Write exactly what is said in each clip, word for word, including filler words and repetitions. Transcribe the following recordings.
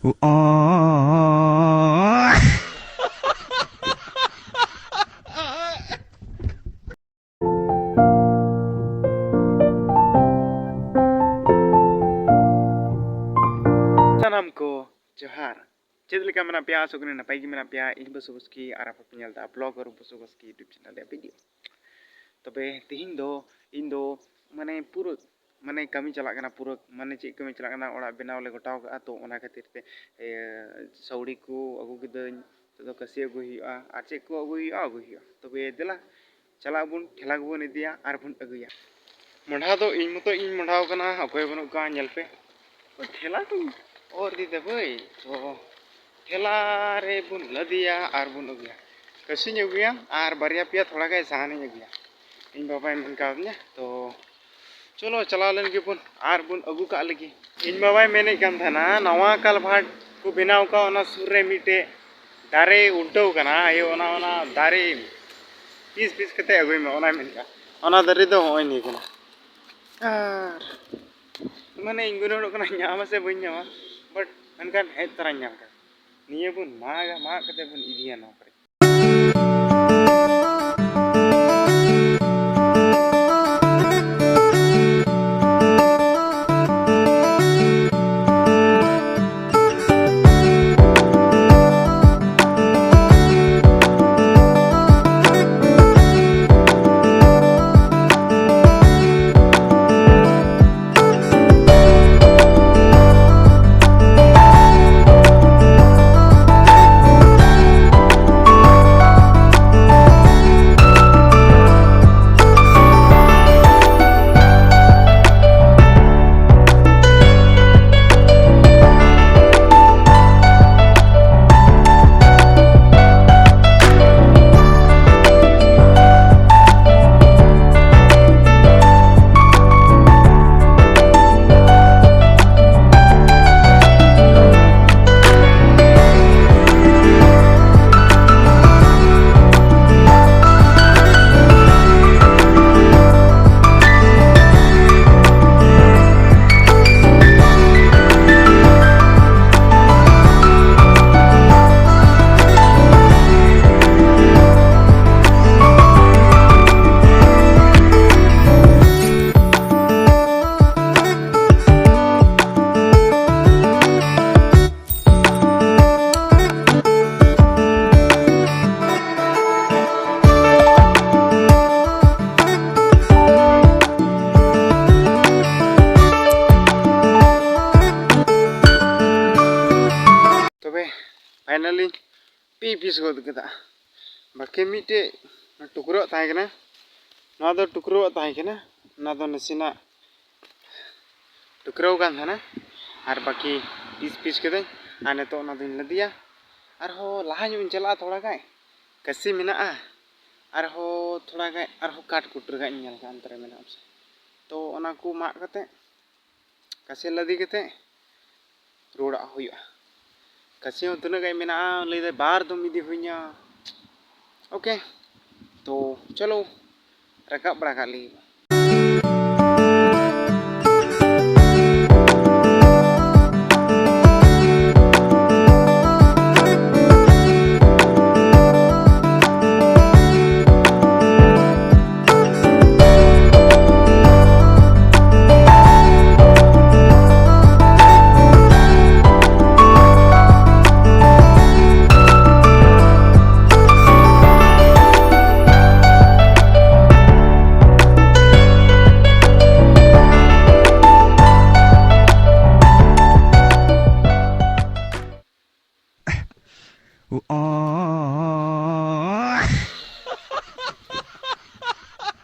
ᱥᱟᱱᱟᱢ ᱠᱚ ᱡᱚᱦᱟᱨ᱾ ᱪᱮᱫ ᱞᱮᱠᱟ ᱢᱮᱱᱟᱜ ᱯᱮᱭᱟ? ᱟᱥᱚᱜ ᱠᱟᱹᱱᱟᱹᱧ ᱱᱟᱯᱟᱭ ᱜᱮ ᱢᱮᱱᱟᱜ ᱯᱮᱭᱟ᱾ ᱤᱧ ᱵᱟᱥᱩ ᱵᱟᱥᱠᱮ ᱟᱨ ᱟᱯᱮ ᱯᱮ ᱧᱮᱞ ᱮᱫᱟ ᱵᱞᱚᱜᱟᱨ ᱵᱟᱥᱩ ᱵᱟᱥᱠᱮ YouTube ᱪᱮᱱᱮᱞ ᱨᱮᱭᱟᱜ ᱵᱷᱤᱰᱤᱭᱳ᱾ ᱛᱚᱵᱮ ᱛᱤᱦᱤᱧ ᱫᱚ ᱤᱧ ᱫᱚ ᱢᱟᱱᱮ ᱯᱩᱨᱟᱹ ᱢᱟᱱᱮ ᱠᱟᱹᱢᱤ ᱪᱟᱞᱟᱜ ᱠᱟᱱᱟ, ᱯᱩᱨᱟᱹ ᱢᱟᱱᱮ ᱪᱮᱫ ᱠᱟᱹᱢᱤ ᱪᱟᱞᱟᱜ ᱠᱟᱱᱟ, ᱚᱲᱟᱜ ᱵᱮᱱᱟᱣ ᱞᱮ ᱜᱚᱴᱟᱣ ᱠᱟᱜᱼᱟ᱾ ᱛᱚ ᱚᱱᱟ ᱠᱷᱟᱹᱛᱤᱨ ᱛᱮ ᱮ, ᱥᱟᱹᱣᱲᱤ ᱠᱚ ᱟᱹᱜᱩ ᱠᱤᱫᱟᱹᱧ᱾ ᱱᱤᱛᱚᱜ ᱫᱚ ᱠᱟᱹᱥᱤ ᱟᱹᱜᱩᱭ ᱦᱩᱭᱩᱜᱼᱟ, ᱟᱨ ᱪᱮᱫ ᱠᱚ ᱟᱹᱜᱩᱭ ᱦᱩᱭᱩᱜᱼᱟ ᱟᱹᱜᱩᱭ ᱦᱩᱭᱩᱜᱼᱟ᱾ ᱛᱚᱵᱮ ᱫᱮᱞᱟ ᱪᱟᱞᱟᱜ ᱟᱵᱚᱱ, ᱴᱷᱮᱞᱟ ᱠᱚᱵᱚᱱ ᱤᱫᱤᱭᱟ ᱟᱨ ᱵᱚᱱ ᱟᱹᱜᱩᱭᱟ᱾ ᱢᱚᱸᱰᱷᱟ ᱫᱚ ᱤᱧ ᱢᱚᱛᱚ ᱤᱧ ᱢᱚᱸᱰᱷᱟᱣ ᱠᱟᱱᱟ, ᱚᱠᱚᱭ ᱵᱟᱹᱱᱩᱜ ᱠᱚᱣᱟ ᱧᱮᱞ ᱯᱮ᱾ ᱳᱭ ᱴᱷᱮᱞᱟ ᱠᱚᱧ ᱚᱨ ᱤᱫᱤ ᱫᱟ ᱵᱷᱟᱹᱭ, ᱛᱚ ᱴᱷᱮᱞᱟ ᱨᱮ ᱵᱚᱱ ᱞᱟᱫᱮᱭᱟ ᱟᱨ ᱵᱚᱱ ᱟᱹᱜᱩᱭᱟ᱾ ᱠᱟᱹᱥᱤᱧ ᱟᱹᱜᱩᱭᱟ ᱟᱨ ᱵᱟᱨᱭᱟ ᱯᱮᱭᱟ ᱛᱷᱚᱲᱟ ᱜᱟᱱ ᱥᱟᱦᱟᱱᱤᱧ ᱟᱹᱜᱩᱭᱟ᱾ ᱤᱧ ᱵᱟᱵᱟᱭ ᱢᱮᱱ ᱠᱟᱣᱫᱤᱧᱟ, ᱛᱚ ᱪᱚᱞᱚ ᱪᱟᱞᱟᱣ ᱞᱮᱱ ᱜᱮᱵᱚᱱ ᱟᱨ ᱵᱚᱱ ᱟᱹᱜᱩ ᱠᱟᱜ ᱞᱮᱜᱮ᱾ ᱤᱧ ᱵᱟᱵᱟᱭ ᱢᱮᱱᱮᱫ ᱠᱟᱱ ᱛᱟᱦᱮᱱᱟ, ᱱᱟᱣᱟ ᱠᱟᱞᱵᱷᱟᱨᱴ ᱠᱚ ᱵᱮᱱᱟᱣ ᱠᱟᱜ, ᱚᱱᱟ ᱥᱩᱨ ᱨᱮ ᱢᱤᱫᱴᱮᱡ ᱫᱟᱨᱮ ᱩᱞᱴᱟᱹᱣ ᱠᱟᱱᱟ, ᱟᱭᱳ, ᱚᱱᱟ, ᱚᱱᱟ ᱫᱟᱨᱮ ᱯᱤᱥ ᱯᱤᱥ ᱠᱟᱛᱮ ᱟᱹᱜᱩᱭ ᱢᱮ, ᱚᱱᱟᱭ ᱢᱮᱱ ᱠᱟᱜ᱾ ᱚᱱᱟ ᱫᱟᱨᱮ ᱫᱚ ᱦᱚᱸᱜᱼᱚᱭ ᱱᱤᱭᱟᱹ ᱠᱟᱱᱟ᱾ ᱟᱨ ᱢᱟᱱᱮ ᱤᱧ ᱜᱩᱱᱟᱹᱱᱚᱜ ᱠᱟᱱᱟ ᱧᱟᱢᱟ ᱥᱮ ᱵᱟᱹᱧ ᱧᱟᱢᱟ, but ᱢᱮᱱᱠᱷᱟᱱ ᱦᱮᱡ ᱛᱚᱨᱟᱧ ᱧᱟᱢ ᱠᱟᱫᱟ᱾ ᱱᱤᱭᱟᱹ ᱵᱚᱱ ᱢᱟᱜᱟ, ᱢᱟᱜ ᱠᱟᱛᱮ ᱵᱚᱱ ᱤᱫᱤᱭᱟ ᱱᱚᱣᱟ ᱠᱚᱨᱮ᱾ ᱯᱷᱟᱭᱱᱟᱞᱤ ᱯᱮ ᱯᱤᱥ ᱜᱚᱫ ᱠᱮᱫᱟ᱾ ᱵᱟᱹᱠᱤ ᱢᱤᱫᱴᱮᱡ ᱴᱩᱠᱨᱟᱹᱣᱟᱜ ᱛᱟᱦᱮᱸ ᱠᱟᱱᱟ, ᱱᱚᱣᱟ ᱫᱚ ᱴᱩᱠᱨᱟᱹᱣᱟᱜ ᱛᱟᱦᱮᱸ ᱠᱟᱱᱟ, ᱚᱱᱟ ᱫᱚ ᱱᱟᱥᱮᱱᱟᱜ ᱴᱩᱠᱨᱟᱹᱣ ᱠᱟᱱ ᱛᱟᱦᱮᱱᱟ᱾ ᱟᱨ ᱵᱟᱹᱠᱤ ᱯᱤᱥ ᱯᱤᱥ ᱠᱮᱫᱟᱹᱧ᱾ ᱟᱨ ᱱᱤᱛᱚᱜ ᱚᱱᱟ ᱫᱚᱧ ᱞᱟᱫᱮᱭᱟ᱾ ᱟᱨᱦᱚᱸ ᱞᱟᱦᱟ ᱧᱚᱜ ᱤᱧ ᱪᱟᱞᱟᱜᱼᱟ ᱛᱷᱚᱲᱟ ᱜᱟᱱ, ᱠᱟᱹᱥᱤ ᱢᱮᱱᱟᱜᱼᱟ, ᱟᱨᱦᱚᱸ ᱛᱷᱚᱲᱟ ᱜᱟᱱ ᱟᱨᱦᱚᱸ ᱠᱟᱴ ᱠᱩᱴᱨᱟᱹ ᱜᱟᱱ ᱤᱧ ᱧᱮᱞ ᱠᱟᱜᱼᱟ ᱚᱱᱛᱮ ᱨᱮ ᱢᱮᱱᱟᱜᱼᱟ ᱥᱮ᱾ ᱛᱚ ᱚᱱᱟ ᱠᱚ ᱢᱟᱜ ᱠᱟᱛᱮ ᱠᱟᱹᱥᱤ ᱞᱟᱫᱮ ᱠᱟᱛᱮ ᱨᱩᱣᱟᱹᱲᱚᱜ ᱦᱩᱭᱩᱜᱼᱟ᱾ ᱠᱟᱹᱥᱤ ᱦᱚᱸ ᱛᱤᱱᱟᱹᱜ ᱜᱟᱱ ᱢᱮᱱᱟᱜᱼᱟ, ᱞᱟᱹᱭᱫᱟᱭ ᱵᱟᱨ ᱫᱚᱢ ᱤᱫᱤ ᱦᱩᱭᱧᱟ᱾ ᱳᱠᱮ, ᱛᱚ ᱪᱚᱞᱚ ᱨᱟᱠᱟᱵ ᱵᱟᱲᱟ ᱠᱟᱜ ᱞᱮᱜᱮ᱾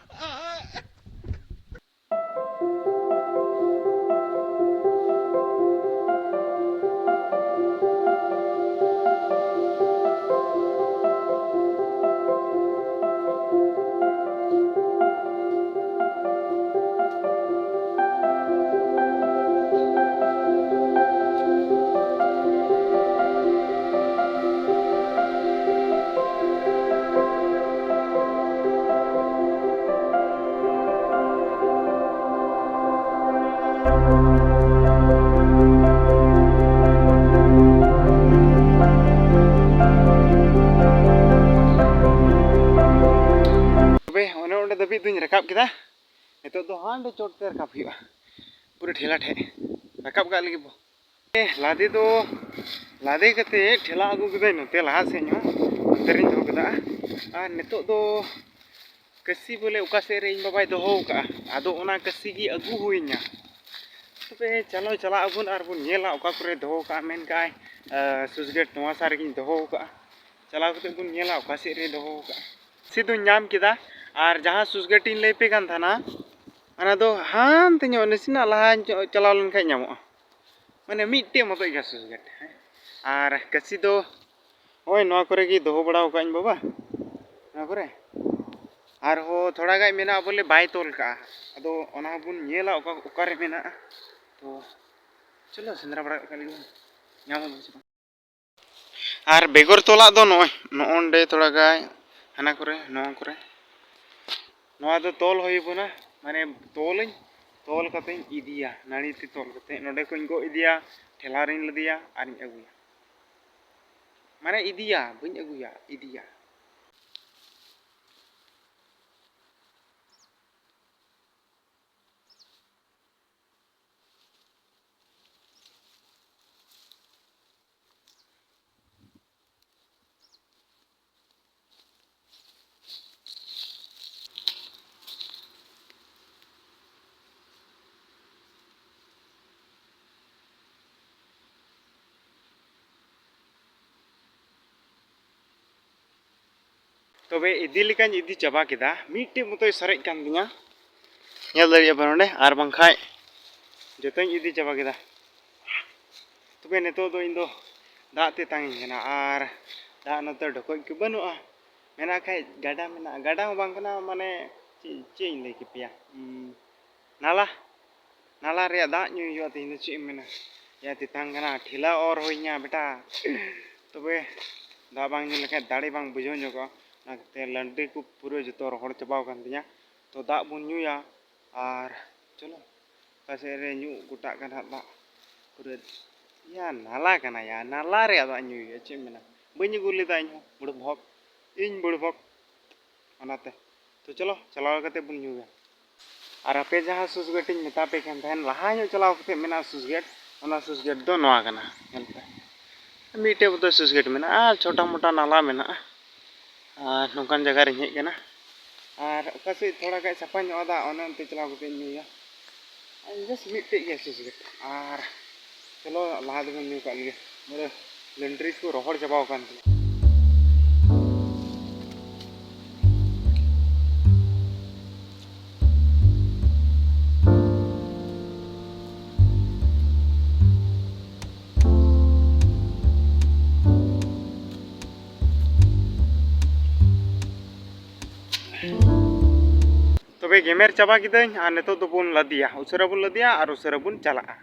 ᱛᱚᱵᱮ ᱚᱱᱮ ᱚᱸᱰᱮ ᱫᱷᱟᱹᱵᱤᱡ ᱫᱚᱧ ᱨᱟᱠᱟᱵ ᱠᱮᱫᱟ᱾ ᱱᱤᱛᱚᱜ ᱫᱚ ᱦᱟᱸᱰᱮ ᱪᱚᱴ ᱛᱮ ᱨᱟᱠᱟᱵ ᱦᱩᱭᱩᱜᱼᱟ, ᱯᱩᱨᱟᱹ ᱴᱷᱮᱞᱟ ᱴᱷᱮᱡ ᱨᱟᱠᱟᱵ ᱠᱟᱜ ᱞᱟᱹᱜᱤᱫ ᱵᱚ᱾ ᱞᱟᱫᱮ ᱫᱚ, ᱞᱟᱫᱮ ᱠᱟᱛᱮ ᱴᱷᱮᱞᱟ ᱟᱹᱜᱩ ᱠᱮᱫᱟᱹᱧ ᱱᱚᱛᱮ ᱞᱟᱦᱟ ᱥᱮᱫ ᱧᱚᱜ, ᱱᱚᱛᱮ ᱨᱤᱧ ᱫᱚᱦᱚ ᱠᱮᱫᱟ᱾ ᱟᱨ ᱱᱤᱛᱚᱜ ᱫᱚ ᱠᱟᱹᱥᱤ ᱵᱚᱞᱮ ᱚᱠᱟ ᱥᱮᱫ ᱨᱮ ᱤᱧ ᱵᱟᱵᱟᱭ ᱫᱚᱦᱚ ᱟᱠᱟᱫᱼᱟ, ᱟᱫᱚ ᱚᱱᱟ ᱠᱟᱹᱥᱤ ᱜᱮ ᱟᱹᱜᱩ ᱦᱩᱭᱤᱧᱟ᱾ ᱛᱚ ᱛᱚᱵᱮ ᱪᱚᱞᱚ ᱪᱟᱞᱟᱜ ᱟᱵᱚᱱ ᱟᱨ ᱵᱚᱱ ᱧᱮᱞᱟ ᱚᱠᱟ ᱠᱚᱨᱮ ᱫᱚᱦᱚ ᱠᱟᱜᱼᱟ᱾ ᱢᱮᱱ ᱠᱟᱜᱼᱟᱭ, ᱟᱸ, ᱥᱩᱥ ᱜᱮᱴ ᱱᱚᱣᱟ ᱥᱟᱨ ᱨᱮᱜᱤᱧ ᱫᱚᱦᱚ ᱠᱟᱜᱼᱟ᱾ ᱪᱟᱞᱟᱣ ᱠᱟᱛᱮ ᱵᱚᱱ ᱧᱮᱞᱟ ᱚᱠᱟ ᱥᱮᱫ ᱨᱮ ᱫᱚᱦᱚ ᱠᱟᱜᱼᱟ᱾ ᱥᱤᱫᱷᱩᱧ ᱧᱟᱢ ᱠᱮᱫᱟ᱾ ᱟᱨ ᱡᱟᱦᱟᱸ ᱥᱩᱥ ᱜᱮᱴ ᱤᱧ ᱞᱟᱹᱭ ᱯᱮ ᱠᱟᱱ ᱛᱟᱦᱮᱱᱟ, ᱚᱱᱟ ᱫᱚ ᱦᱟᱱᱛᱮ ᱧᱚᱜ ᱱᱟᱥᱮᱱᱟᱜ ᱞᱟᱦᱟ ᱧᱚᱜ ᱪᱟᱞᱟᱣ ᱞᱮᱱᱠᱷᱟᱱ ᱧᱟᱢᱚᱜᱼᱟ᱾ ᱢᱟᱱᱮ ᱢᱤᱫᱴᱮᱡ ᱢᱚᱛᱚᱡ ᱜᱮ ᱥᱩᱥ ᱜᱮᱴ᱾ ᱦᱮᱸ, ᱟᱨ ᱠᱟᱹᱥᱤ ᱫᱚ ᱱᱚᱜᱼᱚᱭ ᱱᱚᱣᱟ ᱠᱚᱨᱮ ᱜᱮ ᱫᱚᱦᱚ ᱵᱟᱲᱟ ᱟᱠᱟᱫᱟᱹᱧ ᱵᱟᱵᱟ, ᱱᱚᱣᱟ ᱠᱚᱨᱮ᱾ ᱟᱨᱦᱚᱸ ᱛᱷᱚᱲᱟ ᱜᱟᱱ ᱢᱮᱱᱟᱜᱼᱟ ᱵᱚᱞᱮ ᱵᱟᱭ ᱛᱚᱞ ᱠᱟᱜᱼᱟ᱾ ᱟᱫᱚ ᱚᱱᱟ ᱦᱚᱸᱵᱚᱱ ᱧᱮᱞᱟ ᱚᱠᱟ, ᱚᱠᱟᱨᱮ ᱢᱮᱱᱟᱜᱼᱟ᱾ ᱛᱚ ᱪᱚᱞᱚ ᱥᱮᱸᱫᱽᱨᱟ ᱵᱟᱲᱟ ᱠᱟᱜ ᱞᱮᱜᱮ ᱵᱚᱱ, ᱧᱟᱢ ᱟᱵᱚᱱ ᱥᱮ ᱵᱟᱝ᱾ ᱟᱨ ᱵᱮᱜᱚᱨ ᱛᱚᱞᱟᱜ ᱫᱚ ᱱᱚᱜᱼᱚᱭ ᱱᱚᱜᱼᱚ ᱱᱚᱰᱮ ᱛᱷᱚᱲᱟ ᱜᱟᱱ, ᱦᱟᱱᱟ ᱠᱚᱨᱮ, ᱱᱚᱣᱟ ᱠᱚᱨᱮ, ᱱᱚᱣᱟ ᱫᱚ ᱛᱚᱞ ᱦᱩᱭ ᱟᱵᱚᱱᱟ᱾ ᱢᱟᱱᱮ ᱛᱚᱞᱟᱹᱧ, ᱛᱚᱞ ᱠᱟᱛᱮᱧ ᱤᱫᱤᱭᱟ, ᱱᱟᱹᱲᱤ ᱛᱮ ᱛᱚᱞ ᱠᱟᱛᱮ ᱱᱚᱰᱮ ᱠᱷᱚᱡ ᱤᱧ ᱜᱚᱜ ᱤᱫᱤᱭᱟ, ᱴᱷᱮᱞᱟ ᱨᱤᱧ ᱞᱟᱫᱮᱭᱟ ᱟᱨᱤᱧ ᱟᱹᱜᱩᱭᱟ᱾ ᱢᱟᱱᱮ ᱤᱫᱤᱭᱟ, ᱵᱟᱹᱧ ᱟᱹᱜᱩᱭᱟ, ᱤᱫᱤᱭᱟ᱾ ᱛᱚᱵᱮ ᱤᱫᱤ ᱞᱮᱠᱟᱧ ᱤᱫᱤ ᱪᱟᱵᱟ ᱠᱮᱫᱟ, ᱢᱤᱫᱴᱮᱡ ᱢᱚᱛᱚᱡ ᱥᱟᱨᱮᱡ ᱠᱟᱱ ᱛᱤᱧᱟ, ᱧᱮᱞ ᱫᱟᱲᱮᱭᱟᱜᱼᱟ ᱯᱮ ᱱᱚᱰᱮ, ᱟᱨ ᱵᱟᱝᱠᱷᱟᱡ ᱡᱚᱛᱚᱧ ᱤᱫᱤ ᱪᱟᱵᱟ ᱠᱮᱫᱟ᱾ ᱛᱚᱵᱮ ᱱᱤᱛᱚᱜ ᱫᱚ ᱤᱧ ᱫᱚ ᱫᱟᱜ ᱛᱮ ᱛᱟᱝ ᱤᱧ ᱠᱟᱱᱟ, ᱟᱨ ᱫᱟᱜ ᱱᱚᱛᱮ ᱰᱷᱚᱠᱚᱡ ᱠᱚ ᱵᱟᱹᱱᱩᱜᱼᱟ᱾ ᱢᱮᱱᱟᱜ ᱠᱷᱟᱡ ᱜᱟᱰᱟ ᱢᱮᱱᱟᱜᱼᱟ, ᱜᱟᱰᱟ ᱦᱚᱸ ᱵᱟᱝ ᱠᱟᱱᱟ, ᱢᱟᱱᱮ ᱪᱮᱫ, ᱪᱮᱫ ᱤᱧ ᱞᱟᱹᱭ ᱠᱮᱯᱮᱭᱟ, ᱩᱸ, ᱱᱟᱞᱟ, ᱱᱟᱞᱟ ᱨᱮᱭᱟᱜ ᱫᱟᱜ ᱧᱩᱭ ᱦᱩᱭᱩᱜᱼᱟ ᱛᱮᱦᱮᱧ ᱫᱚ, ᱪᱮᱫ ᱮᱢ ᱢᱮᱱᱟ᱾ ᱭᱟ ᱛᱮᱛᱟᱝ ᱠᱟᱱᱟ, ᱴᱷᱮᱞᱟ ᱚᱨ ᱦᱩᱭ ᱤᱧᱟ ᱵᱮᱴᱟ᱾ ᱛᱚᱵᱮ ᱫᱟᱜ ᱵᱟᱝ ᱧᱩ ᱞᱮᱠᱷᱟᱡ ᱫᱟᱲᱮ ᱵᱟᱝ ᱵᱩᱡᱷᱟᱹᱣ ᱧᱚᱜᱚᱜᱼᱟ, ᱚᱱᱟ ᱠᱷᱟᱹᱛᱤᱨ ᱞᱟᱹᱱᱰᱨᱤ ᱠᱚ ᱯᱩᱨᱟᱹ ᱡᱚᱛᱚ ᱨᱚᱦᱚᱲ ᱪᱟᱵᱟᱣ ᱟᱠᱟᱱ ᱛᱤᱧᱟ᱾ ᱛᱚ ᱫᱟᱜ ᱵᱚᱱ ᱧᱩᱭᱟ, ᱟᱨ ᱪᱚᱞᱚ ᱚᱠᱟ ᱥᱮᱫ ᱨᱮ ᱧᱩ ᱜᱚᱴᱟᱜ ᱠᱟᱱᱟ ᱦᱟᱸᱜ ᱫᱟᱜ᱾ ᱯᱩᱨᱟᱹ ᱭᱟ ᱱᱟᱞᱟ ᱠᱟᱱᱟ, ᱭᱟ ᱱᱟᱞᱟ ᱨᱮᱭᱟᱜ ᱫᱟᱜ ᱧᱩᱭ ᱦᱩᱭᱩᱜᱼᱟ, ᱪᱮᱫ ᱮᱢ ᱢᱮᱱᱟ᱾ ᱵᱟᱹᱧ ᱟᱹᱜᱩ ᱞᱮᱫᱟ ᱤᱧ ᱦᱚᱸ, ᱵᱩᱲᱦᱟᱹ ᱵᱷᱚᱠ, ᱤᱧ ᱵᱩᱲᱦᱟᱹ ᱵᱷᱚᱠ᱾ ᱚᱱᱟᱛᱮ ᱛᱚ ᱪᱚᱞᱚ ᱪᱟᱞᱟᱣ ᱠᱟᱛᱮ ᱵᱚᱱ ᱧᱩᱭᱟ᱾ ᱟᱨ ᱟᱯᱮ ᱡᱟᱦᱟᱸ ᱥᱩᱥ ᱜᱮᱴ ᱤᱧ ᱢᱮᱛᱟ ᱯᱮ ᱠᱟᱱ ᱛᱟᱦᱮᱱ, ᱞᱟᱦᱟ ᱧᱚᱜ ᱪᱟᱞᱟᱣ ᱠᱟᱛᱮ ᱢᱮᱱᱟᱜᱼᱟ ᱥᱩᱥ ᱜᱮᱴ, ᱚᱱᱟ ᱥᱩᱥ ᱜᱮᱴ ᱫᱚ ᱱᱚᱣᱟ ᱠᱟᱱᱟ᱾ ᱧᱮᱞ ᱯᱮ, ᱢᱤᱫᱴᱮᱡ ᱵᱚᱛᱚᱨ ᱥᱩᱥ ᱜᱮᱴ ᱢᱮᱱᱟᱜᱼᱟ ᱟᱨ ᱪᱷᱳᱴᱟ ᱢᱳᱴᱟ ᱱᱟᱞᱟ ᱢᱮᱱᱟᱜᱼᱟ᱾ ᱟᱨ ᱱᱚᱝᱠᱟᱱ ᱡᱟᱭᱜᱟ ᱨᱤᱧ ᱦᱮᱡ ᱠᱟᱱᱟ᱾ ᱟᱨ ᱚᱠᱟ ᱥᱮᱫ ᱛᱷᱚᱲᱟ ᱜᱟᱱ ᱥᱟᱯᱷᱟ ᱧᱚᱜ ᱟᱫᱟ, ᱚᱱᱮ ᱚᱱᱛᱮ ᱪᱟᱞᱟᱣ ᱠᱟᱛᱮ ᱤᱧ ᱧᱩᱭᱟ᱾ ᱡᱟᱥᱴ ᱢᱤᱫᱴᱮᱡ ᱜᱮ ᱥᱩᱥ ᱜᱮ᱾ ᱟᱨ ᱪᱚᱞᱚ, ᱞᱟᱦᱟ ᱫᱚᱵᱚᱱ ᱧᱩ ᱠᱟᱜ ᱞᱮᱜᱮ᱾ ᱢᱟᱱᱮ ᱞᱮᱱᱰᱨᱤᱥ ᱠᱚ ᱨᱚᱦᱚᱲ ᱪᱟᱵᱟᱣ ᱟᱠᱟᱱ ᱛᱤᱧᱟ᱾ ᱛᱚᱵᱮ ᱜᱮᱢᱮᱨ ᱪᱟᱵᱟ ᱠᱤᱫᱟᱹᱧ ᱟᱨ ᱱᱤᱛᱚᱜ ᱫᱚᱵᱚᱱ ᱞᱟᱫᱮᱭᱟ, ᱩᱥᱟᱹᱨᱟ ᱵᱚᱱ ᱞᱟᱫᱮᱭᱟ ᱟᱨ ᱩᱥᱟᱹᱨᱟ ᱵᱚᱱ ᱪᱟᱞᱟᱜᱼᱟ᱾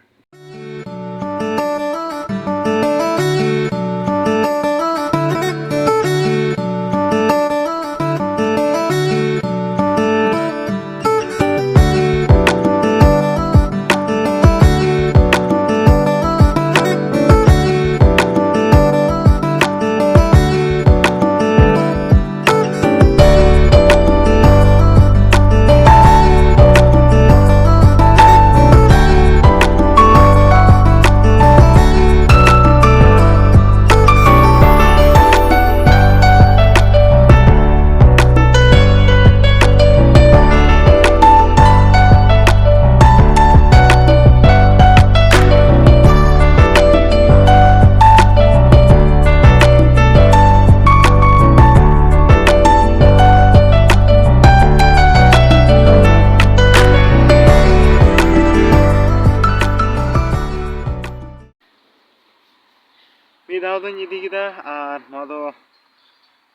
ᱢᱤᱫ ᱫᱷᱟᱣ ᱫᱚᱧ ᱤᱫᱤ ᱠᱮᱫᱟ ᱟᱨ ᱱᱚᱣᱟ ᱫᱚ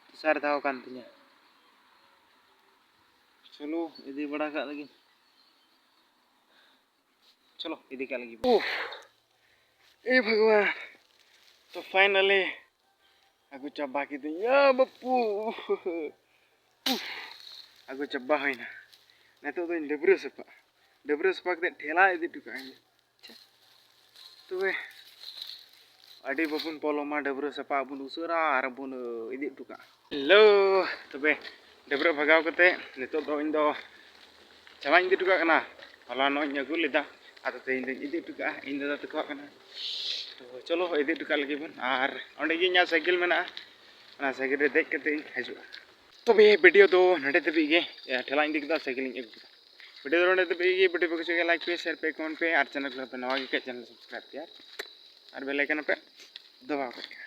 ᱛᱮᱥᱟᱨ ᱫᱷᱟᱣ ᱠᱟᱱ ᱛᱤᱧᱟᱹ᱾ ᱪᱚᱞᱚ, ᱤᱫᱤ ᱵᱟᱲᱟ ᱠᱟᱜ ᱞᱟᱹᱜᱤᱫ᱾ ᱪᱚᱞᱚ, ᱤᱫᱤ ᱠᱟᱜ ᱞᱟᱹᱜᱤᱫ᱾ ᱩᱯᱷ, ᱮ ᱵᱷᱟᱜᱽᱣᱟᱱ, ᱛᱚ ᱯᱷᱟᱭᱱᱟᱞᱤ ᱟᱹᱜᱩ ᱪᱟᱵᱟ ᱠᱤᱫᱟᱹᱧ᱾ ᱭᱟ ᱵᱟᱹᱯᱩ, ᱩᱯᱷ, ᱟᱹᱜᱩ ᱪᱟᱵᱟ ᱦᱩᱭᱱᱟ᱾ ᱱᱤᱛᱚᱜ ᱫᱚᱧ ᱰᱟᱹᱵᱽᱨᱟᱹ ᱥᱟᱯᱷᱟᱜᱼᱟ᱾ ᱰᱟᱹᱵᱽᱨᱟᱹ ᱥᱟᱯᱷᱟ ᱠᱟᱛᱮ ᱴᱷᱮᱞᱟ ᱤᱫᱤ ᱦᱚᱴᱚ ᱠᱟᱜ ᱦᱩᱭᱩᱜᱼᱟ᱾ ᱟᱪᱪᱷᱟ, ᱛᱚᱵᱮ ᱟᱹᱰᱤ ᱵᱟᱵᱚᱱ ᱯᱚᱞᱚᱢᱟ, ᱰᱟᱹᱵᱽᱨᱟᱹ ᱥᱟᱯᱷᱟ ᱟᱵᱚᱱ ᱩᱥᱟᱹᱨᱟ ᱟᱨ ᱵᱚᱱ ᱤᱫᱤ ᱦᱚᱴᱚ ᱠᱟᱜᱼᱟ᱾ ᱦᱮᱞᱳ, ᱛᱚᱵᱮ ᱰᱟᱹᱵᱽᱨᱟᱹ ᱵᱷᱟᱜᱟᱣ ᱠᱟᱛᱮ ᱱᱤᱛᱚᱜ ᱫᱚ ᱤᱧ ᱫᱚ ᱪᱟᱞᱟᱜ ᱤᱧ ᱤᱫᱤ ᱦᱚᱴᱚ ᱠᱟᱜ ᱠᱟᱱᱟ᱾ ᱦᱚᱞᱟ ᱱᱚᱜ ᱤᱧ ᱟᱹᱜᱩ ᱞᱮᱫᱟ, ᱟᱫᱚ ᱛᱮᱦᱮᱧ ᱫᱚᱧ ᱤᱫᱤ ᱦᱚᱴᱚ ᱠᱟᱜᱼᱟ ᱤᱧ ᱫᱟᱫᱟ ᱛᱟᱠᱚᱣᱟᱜ ᱠᱟᱱᱟ᱾ ᱛᱚ ᱪᱚᱞᱚ, ᱤᱫᱤ ᱦᱚᱴᱚ ᱠᱟᱜ ᱞᱟᱹᱜᱤᱫ ᱵᱚᱱ᱾ ᱟᱨ ᱚᱸᱰᱮ ᱜᱮ ᱤᱧᱟᱹᱜ ᱥᱟᱭᱠᱮᱞ ᱢᱮᱱᱟᱜᱼᱟ, ᱚᱱᱟ ᱥᱟᱭᱠᱮᱞ ᱨᱮ ᱫᱮᱡ ᱠᱟᱛᱮ ᱤᱧ ᱦᱤᱡᱩᱜᱼᱟ᱾ ᱛᱚᱵᱮ ᱵᱷᱤᱰᱤᱭᱳ ᱫᱚ ᱱᱚᱰᱮ ᱫᱷᱟᱹᱵᱤᱡ ᱜᱮ᱾ ᱴᱷᱮᱞᱟᱧ ᱤᱫᱤ ᱠᱮᱫᱟ, ᱥᱟᱭᱠᱮᱞᱤᱧ ᱟᱹᱜᱩ ᱠᱮᱫᱟ᱾ ᱵᱷᱤᱰᱤᱭᱳ ᱫᱚ ᱱᱚᱰᱮ ᱫᱷᱟᱹᱵᱤᱡ ᱜᱮ᱾ ᱵᱷᱤᱰᱤᱭᱳ ᱯᱮ ᱠᱩᱥᱤᱭᱟᱜ ᱠᱷᱟᱱ ᱞᱟᱭᱤᱠ ᱯᱮ, ᱥᱮᱭᱟᱨ ᱯᱮ, ᱠᱚᱢᱮᱱᱴ ᱯᱮ, ᱟᱨ ᱪᱮᱱᱮᱞ ᱠᱚᱨᱮ ᱯᱮ ᱱᱟᱣᱟ ᱜᱮ ᱠᱷᱟᱱ ᱪᱮᱱᱮᱞ ᱥᱟᱵᱥᱠᱨᱟᱭᱤᱵ ᱯᱮ ᱟᱨ ᱵᱮᱞ ᱟᱭᱠᱚᱱ ᱯᱮ ᱫᱟᱵᱟᱣ ᱠᱟᱜ ᱠᱷᱟᱱ᱾